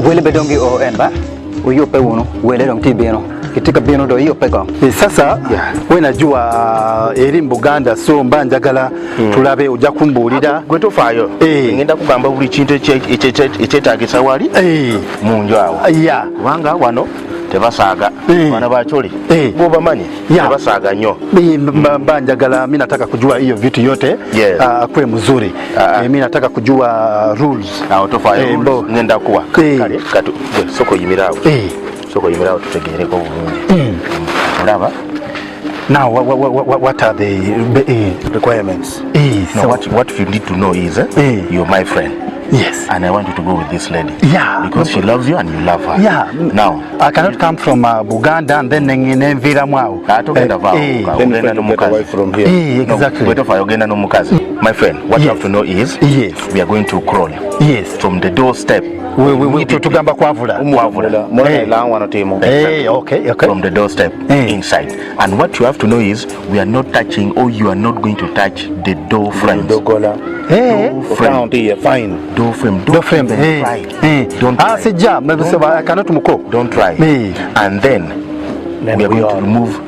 Wele be dong gio en ba. Wuyubbe wunu, wele dong tye bino. Gitye ka bino dong iyubbe kong. Sasa we najua eri mu Buganda so mba njagala tulabe ojja kumbuulira. Gwe tofaayo Eh. ngenda kugamba buli kintu ekyetagisa wali Eh. mu nju awo Yeah. kubanga wano tebasaaga Eh. bana bacholi Eh. gwobamanyi Yeah. tebasaaga nnyo Mi- mba mba njagala mi nataka kujua hiyo vitu yote Yes. ah, kwe mzuri Ah. eh, mi nataka kujua rules awo tofaayo Eh, mbo. ngenda kuwa Eh. kale katu gwe sooka oyimire awo Eh. sooka oyimire awo tutegeereko bulungi olaba now what, what, what, what are the eh, Requirements. eh, No, so- what, what you need to know is eh, Eh. you're my friend yes and I want you to go with this lady Yeah. because she loves you and you love her yeah now I cannot come from uh, Buganda and then nenviiramu awo ate ogenda vaawo eh, Then ogenda try to get a n'omukazi wife from here. eh, exactly Gwe tofaayo ogenda n'omukazi my friend what you Yes. have to know is Yes. we are going to crawl yes from the doorstep We- we- we- tugamba kwavula Kwavula. Mwana Eh. ila wano timo. Eh, okay, okay. from the doorstep Eh. inside and what you have to know is we are not touching or you are not going to touch the door frames Dogola. Eh, door frame Count here, fine. door frame don't door frame even eh, try eh. don't Ah, try. sijja I cannot muko don't try Eh. and then, Then we are we going to are- remove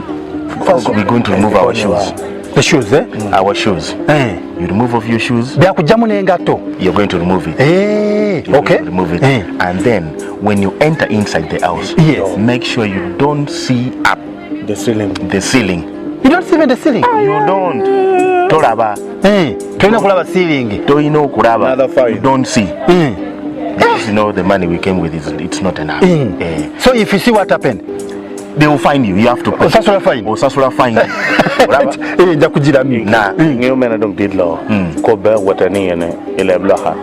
first we're going to remove our shoes the shoes eh? our shoes Eh. you remove off your shoes byakugyamu n'engatto you're going to remove it Eh, You're okay going to remove it Eh. and then when you enter inside the house Yes. make sure you don't see up The ceiling. the ceiling you don't see even the ceiling you don't tolaba Eh, tolina kulaba ceiling tolina okulaba Another fine. you don't see Eh, because you know the money we came with is it's not enough eh. Eh, so if you see what happened they will find you you have to pay osasula fine osasula fine olaba Eh, nja kugiramu na Ngiyo mena dong dit lo. Ko be watani ene ile bloha.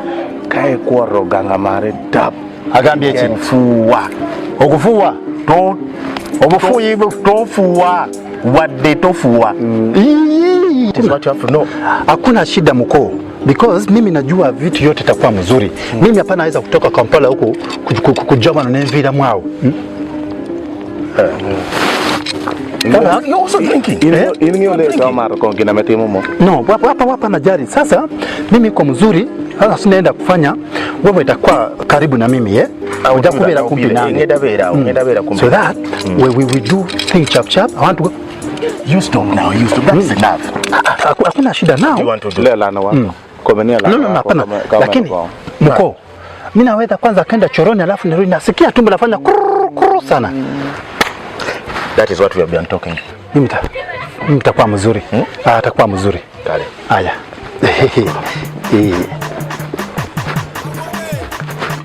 Kai kworo ganga mare dap. agambye ki fuuwa okufuuwa To- obufuuyi tofuuwa wadde tofuuwa Ii. It is what you have to know Hakuna shida mkoo, because mimi najua vitu yote itakuwa mzuri. Mimi hapana naweza kutoka Kampala huku ku- ku- ku- kuja wano nenviiramu awo Hmm? You're also drinking. In ngiyo le to mar kon gina metimo mo. No, hapa hapa hapa najari. Sasa mimi iko mzuri, sasa sinaenda kufanya wewe itakuwa karibu na mimi eh? Uja kubeera kumpi nange. Ngenda beera awo, ngenda beera kumpi. So that we, we, we do thing chap chap. I want to go. You stop now, you stop. That's enough. Ah, ah, Hakuna shida now. You want to do. Le lana wa. Komenia lana. No, no, no, hapana. Lakini mkoo, mimi naweza kwanza kenda choroni alafu nirudi, nasikia tumbo lafanya kurr kurr sana. That is what we have been talking. Mimi ta mimi nitakuwa mzuri. Ah, atakuwa mzuri. Kale. Haya. Eh,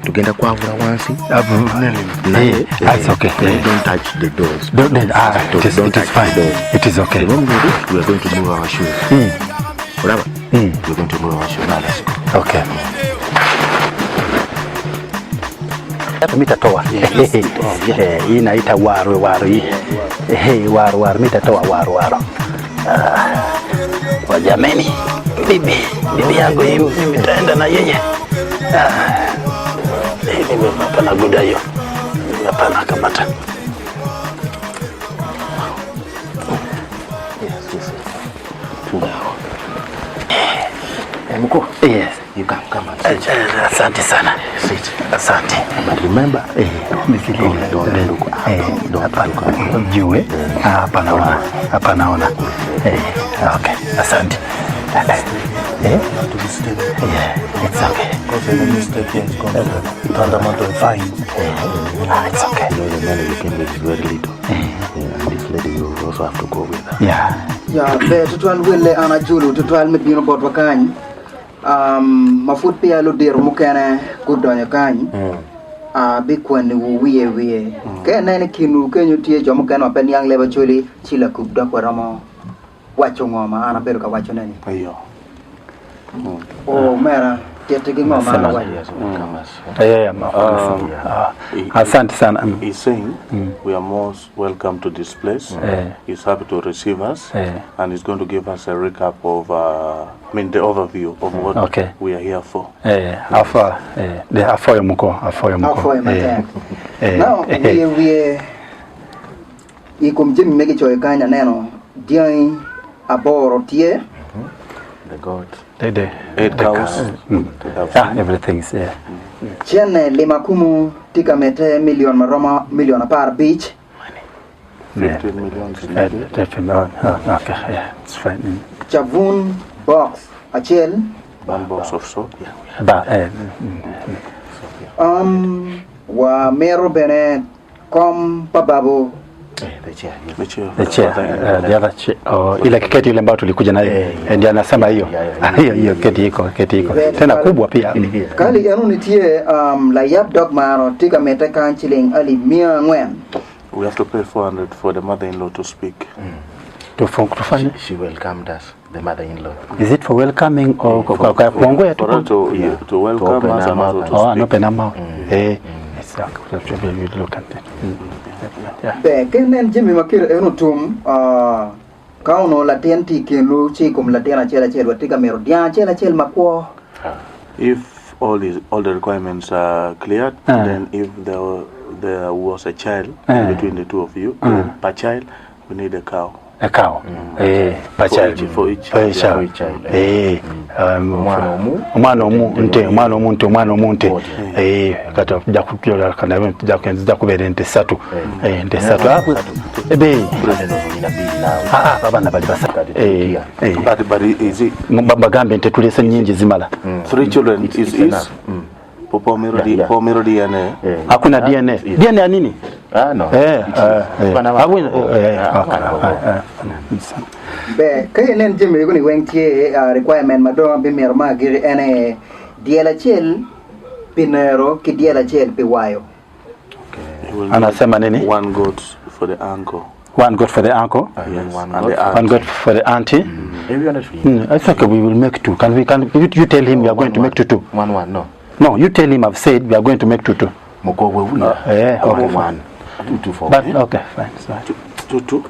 Tugenda kwavula wansi. eh, that's okay. Eh. Don't touch the doors. Don't, don't, ah, it is, Don't it is touch the fine. doors. It is okay. The moment we do, we are going to move our shoes. Olaba? We are going to move our shoes. Now let's go. Okay. Hapa mimi tatoa. Eh, hii naita waru waru hii. Eh, waru waru mimi tatoa waru waru. Ah, kwa jameni, bibi, bibi yangu hii mimi taenda na yeye. Ah. Eh, mimi hapana guda hiyo. Mimi Hapana kamata. Eh, mkuu. Yes. You come, come and Eh, sit. eh, Asante sana. Sit. Asante. But remember, Eh, don't, don't look up. Eh, Don't hapana. look up. Juu eh? Ah, hapa naona. Hapa naona. Eh, okay. Asante. Eh? Yeah, it's okay. Because any mistake here is going to tantamount to a fine. Ah, it's okay. You know, the money we came with is very little. Yeah, and this lady, you also have to go with her. Yeah. Ya, ber tutwal welle an ajulu tutwal me bino botwa kany um, ma pud peya ludito mukene gudonyo kany uh, bikwaniwu wiye wiye ka ineno i kinwu kenyo tye jo mukene ma pe niang leb Acholi ci lakub dok waromo waco ngo ma an abedo ka wacone-ni Ayo. o mera tittigi ngo ma an awaco Yes, come as. Eh, ah, asante sana. Mm. He's saying we are most welcome to this place. Eh. He's happy to receive us Eh. and he's going to give us a recap of, uh, I mean, the overview of what Okay. we are here for. Eh, afa eh, de afoyo muko, afoyo muko. afoyo matek Eh, now eh, wiye wiye i kom jami me gicoyo kany aneno dyangi aboro tye The goat. The, the, Eight the cows. Ah, everything is there. Cene lima kumu tye ka mete million maromo million 15. 15 million. Oh, okay, yeah, it's fine. Cabun box acel. One box of soap. Yeah. Ba, eh, Wa mito bene kom pa babu. The chair. Yes. The chair. the chair, the other chair. Oh, ile kiketi ile ambayo tulikuja nayo eh, ndiye anasema hiyo hiyo hiyo keti iko keti iko tena kubwa pia. Kali eno ni tye layab dog maro tye ka mete kany ciling alip 400. We have to pay 400 for the mother-in-law to speak. Tufanye She welcomed us, the mother-in-law. Is it for welcoming or kwa kwa kuongea For her tu? to, yeah, to welcome To open us her and also mouth to Oh, speak. an open mouth. Eh, it's okay. We look at it. Yeah. Ber ka inen jami ma kite eno tum ka onongo latin tye i kinwu ci i kom latin acel acel watye ka mito dyang acel acel makwo. If all is, all the requirements are cleared, then if there, there was a child between the two of you, then per child we need a cow. A cow. Eh, per For child. each- for each For each child, child. For each child. Eh, Omwana omu. omwana omu nte omwana omu nte omwana omu nte Oti. Eh, kati tujja kujola kana tujja tujja kubeera ente ssatu Eh, ente ssatu Ah, ebe Eno olina bbiri naawe. ah ah abaana bali basatu Kati eh tutia. eh But is it bagambe nte tulese nnyingi zimala three children? It's- is it's is enough. Pomero Yeah, yeah. Pomero DNA. Eh. hakuna DNA Yes. DNA ya nini Ah, no. eh It's- eh eh. Bana ba- Hakuna- eh, Ah, okay, bana ba- eh, eh. Ber ka inen jami mego ni weng tye requirement ma dong bimito ma agiri en aye dyel acel pi nero ki dyel acel pi wayo. He will Anasema need nini? One goat for the uncle. One goat for the uncle, Yes, one and goat. the aunt. one goat for the auntie. Eh, we are not free. It's okay, we will make two. Can we, can you, you tell him we are going to One, make two two? One, one, no. No, you tell him I've said we are going to make two two. Mukogwe wulira. Eh, okay, One, one. Two, two, four. But okay, fine. Sorry. Two, two.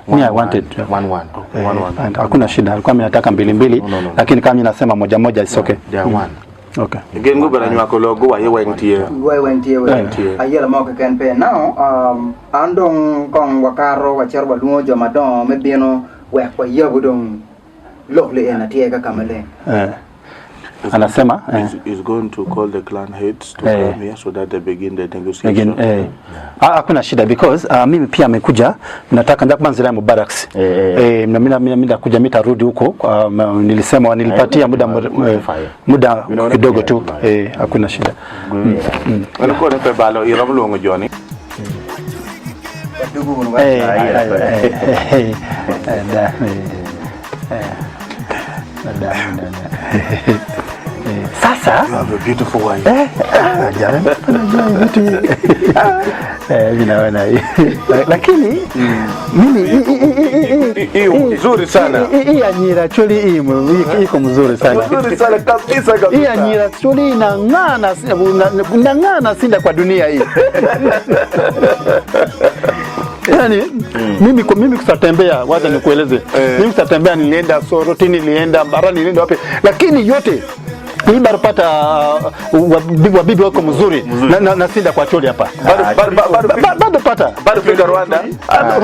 Me, I wanted. One, one. Eh, One, one. fine. Hakuna shida. Alikuwa mimi nataka mbili mbili, No, no, no. lakini kama mimi nasema moja moja it's okay. They are one. Okay. Gin gubedo nywako lok guwaye weng tye. Wai weng tye we. Tye. Ayela mo keken pe. Now, an dong kong wakato wacito walwongo jo madongo me bino wek wayabu dong lok li en atye ka ka maleng. Eh. Anasema eh. Is going to call the clan heads to Eh. come here so that they begin the negotiation. Again, eh. Ah, hakuna shida because mimi pia amekuja nataka nda kubanzira mu barracks. Eh, eh. Eh, na mimi mimi ndakuja mimi tarudi huko nilisema nilipatia muda Fire. muda Unaona kidogo pia, tu eh, hakuna shida. En kone pe balo irom luongo joni. Wadugu wunu wa. Eh, eh, eh, eh, eh, da, eh, eh, da, da, da. Eh, sasa You have a beautiful wife. Eh, ah, jamani, unajua hivi vitu hivi. Eh, mimi naona hii. Lakini mimi hii- hii- hii- hii- Hii nzuri sana. hii- hii ya Nyira chuli hii hii iko mzuri sana. Nzuri sana kabisa kabisa. Hii ya Nyira chuli inang'aa na inang'aa na sinda kwa dunia hii. Yaani mimi mimi kusatembea, wacha nikueleze. Mimi kusatembea nilienda Soroti, nilienda Bara, nilienda wapi? Lakini yote hii barupata wabibi wako mzuri na, na, na sinda kwa choli hapa. Bado bado bado Bado pata. bado fika Rwanda.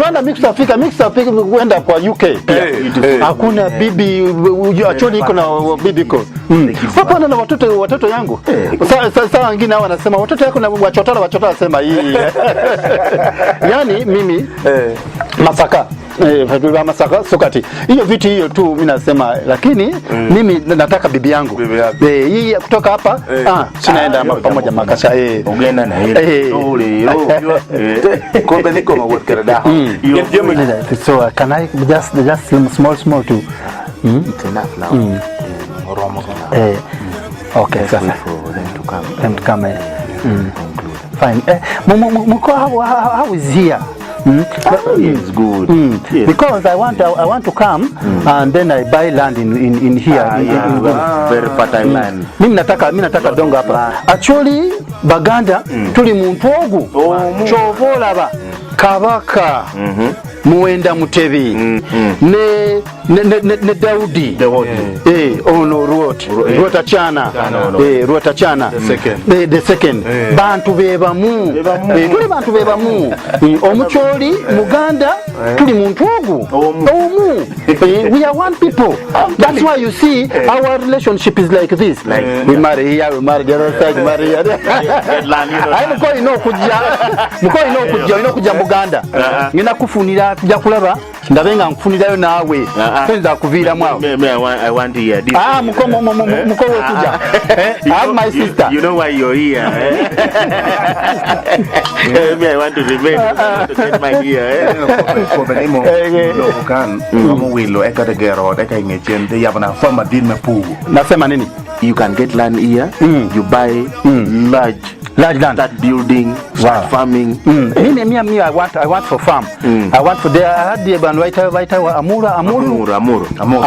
Rwanda mimi kusafika, mimi kusafika kwenda kwa UK pia. Hakuna bibi acholi iko na bibi iko. Hapana na watoto yangu. Sasa wengine hao wanasema watoto yako na wachotara wachotara sema hii. Yaani mimi Masaka Masaka Sokati. Hiyo vitu hiyo tu mimi nasema lakini mimi nataka bibi yangu. Bibi yako. Hii kutoka hapa sinaenda pamoja makasha eh. Ogenda na hili. Ole, yo. Kombe niko mawuot kede dako. So can I just small small to It's enough now. Oromo kama. Okay, Let's sasa. wait for them to come. Them to come, eh. Conclude. Fine. Muko, how is here? It's good. Yes. Because I want to come and then I buy land in here. Yeah, very fertile land. Mimi nataka dongo hapa. Actually Baganda tuli muntu ogu. Kyova olaba. Kabaka Muwenda Mutebi ne ne Daudi eh, ono Rwot Rwot Acana eh, Rwot Acana eh, the second bantu be bamu eh, tuli bantu be bamu eh, Omucholi Muganda tuli muntu ogu omu eh, we are one people. That's why you see our relationship is like this. We marry here, we marry the other side, marry here. Aye muko olina okujja, muko olina okujja, olina okujja mu Buganda. Ngenda kufunira, tujja kulaba ndabe nga nkufunirayo naawe. Toyinza kuviiramu awo. Me, me, I want, I want to hear this. Ah, muko mu- mu- mu- muko wekuja. Eh, I have my sister. You know why you're here. Eh? me, I want to remain. I want to get my ear. Eh? Kobe ni mo loko kan romo wilo eka te gero ot eka inge cen te yabo na fam madit me pur. Nasema nini? You can get land here. You buy large, Large land. Start building, start Wow. farming. Mimi mimi mimi I want for farm. I want for there I had the ban right right Amura Amuru Amuru, Amuru. Amuru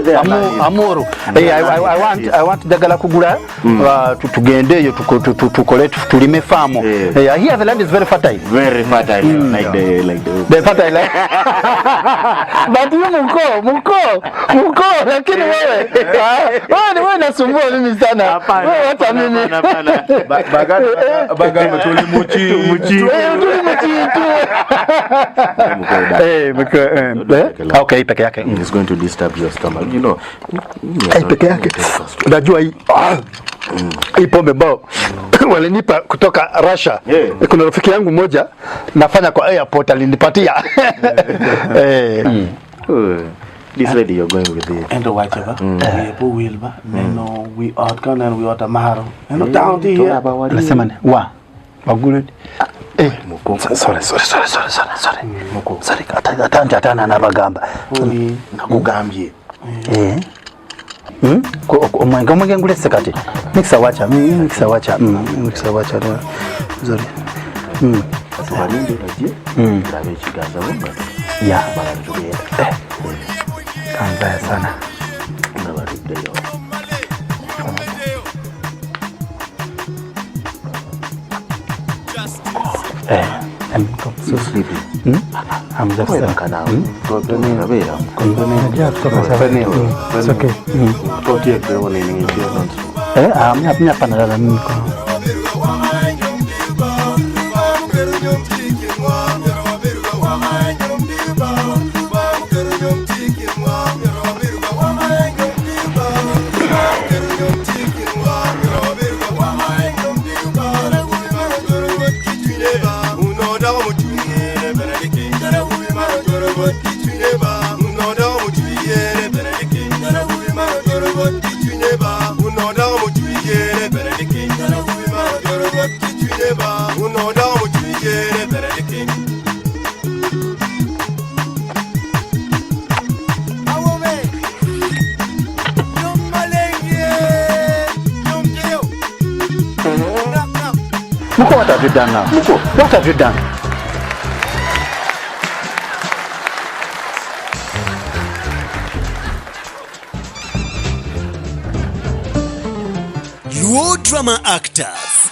Amuru Amuru. Eh, I want njagala kugula tugende eyo tukole tulime farm. Eh, here the land is very fertile. Very fertile, like the like the The fertile. eh? But you muko muko muko lakini wewe ah, wewe ni wewe nasumbua mimi sana. Hapana, Wewe hata hapana, mimi. hapana, hapana. Bagamba tuli muki Eh, tuli muchitu. Eh, mko eh, eh, okay, peke yake. It's going to disturb your stomach. You know. Eh, peke yake. Unajua hii hii pombe ambao walinipa kutoka Russia. Yeah. Kuna rafiki yangu mmoja nafanya kwa airport alinipatia. Eh. This lady you're going with it. Ento wace ba wiye pe owil ba neno wi ot ka neno wi ot amaro ento town tye iye Nasema ni wa wagule eh sorry sorry sorry sorry sorry sorry sorry ata ata ata nabagamba Nakugambye. eh omwenge omwenge ngulese kati mixer wacha mixer wacha mixer wacha sorry Tubalinde bajje. Tulabe ekiganza bumba. ya Bala tugenda. kanzaya sana Nga batuddeyo. eh I'm so Sleepy. I'm just Webaka naawe. Tobeera. It's okay. Kotiek pe wanini ngi tye Eh, ah, mimi hapa nalala mimi kwa. Muko, what have you done now? Muko, what have you done? Luo Drama Actors.